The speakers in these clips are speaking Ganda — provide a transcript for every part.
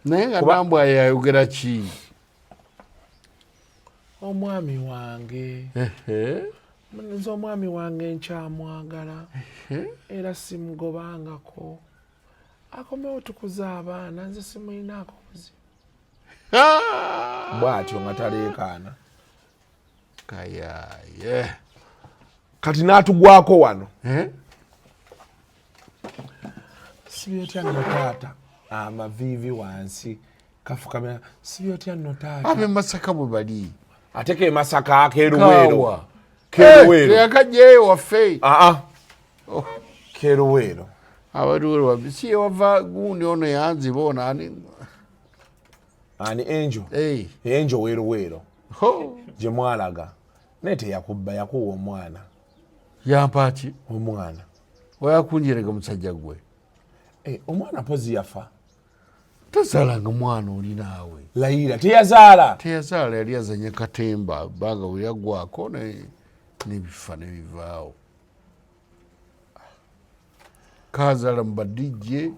Naye nga Nambwayo yayogera ki? Omwami wange, nze omwami wange nkyamwagala era simugobangako, akomewo tukuze abaana, nze simulinaako buzibu. Bwatyo nga taleekaana. Kayaye. Kati n'atugwako wano. Sibyotya nno taata, amaviivi wansi kafukamira, sibyotya nno taata. Abe Masaka bwe bali. Ate ke Masaka keruweero. Keruweero. Teyakajjayo waffe. Aa. Oh. Keruweero. Abaluweero wabbi si yewava gundi ono yanziba ono ani? Ani Angel? Hey. Angel weruweero. Gye mwalaga. Naye teyakubba, yakuwa omwana. Yampa ki? Omwana. Oyakunjerega musajja gwe. Eh, omwana pozi yafa. Tazaalanga mwana oli naawe. Layira teyazaala. Teyazaala, yali azanya katemba bbanga bwe yaggwako n'ebifa ne bivaawo. Kazaala mu ba DJ.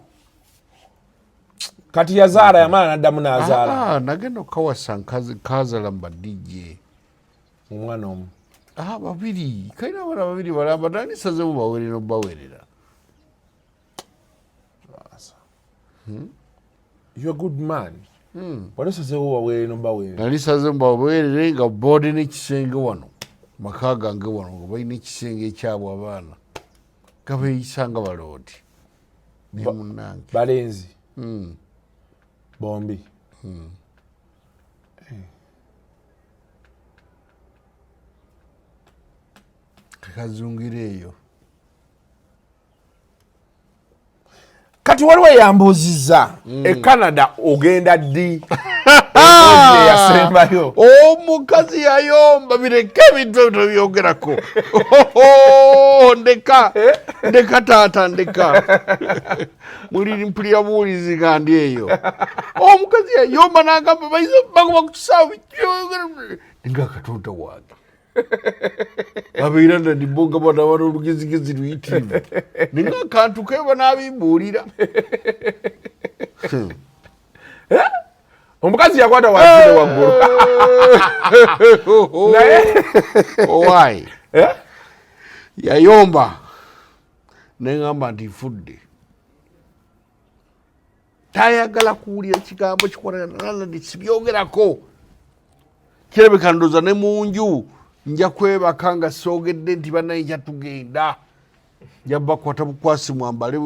Kati yazaala yamala n'addamu n'azaala. Ah, nagenda okukawasa kazaala mu ba DJ. Omwana omu. Ah, babiri. Kalina abaana babiri balamba nani sazeemu bawerera obawerera. You're a good man. Wali osazeewo bawerere nobawerera? Nali sazeemu bawerere nga boodi n'ekisenge wano. Maka gange wano nga balina ekisenge ekyabwe abaana. Nga beeyisa nga baloodi. Ne munnange. Balenzi? Bombi? Kazungira eyo. Kati waliwo eyambuuzizza e Canada ogenda ddi? Yasembayo. Omukazi yayomba bireke ebintu ebyo tobyogerako. Ndeka ndeka taata ndeka. Muli mpulira buwulizi nga ndi eyo. Omukazi yayomba n'agamba bayiza bagoba ku kisaawe nga katonda wange. Abeera nadibo nga bano abana olugezigezi luyitirivu ninga akantu keba n'abimbuulira. Omukazi yakwata wansi ne waggulu. Naye owaayi yayomba neŋŋamba nti nfudde. Tayagala kuwulira kigambo kikwatagana sibyogerako. Kirabika ndowooza ne mu nju nja kwebaka nga soogedde nti bannaye nja tugenda. Nja bakwata bukwasi mwambale.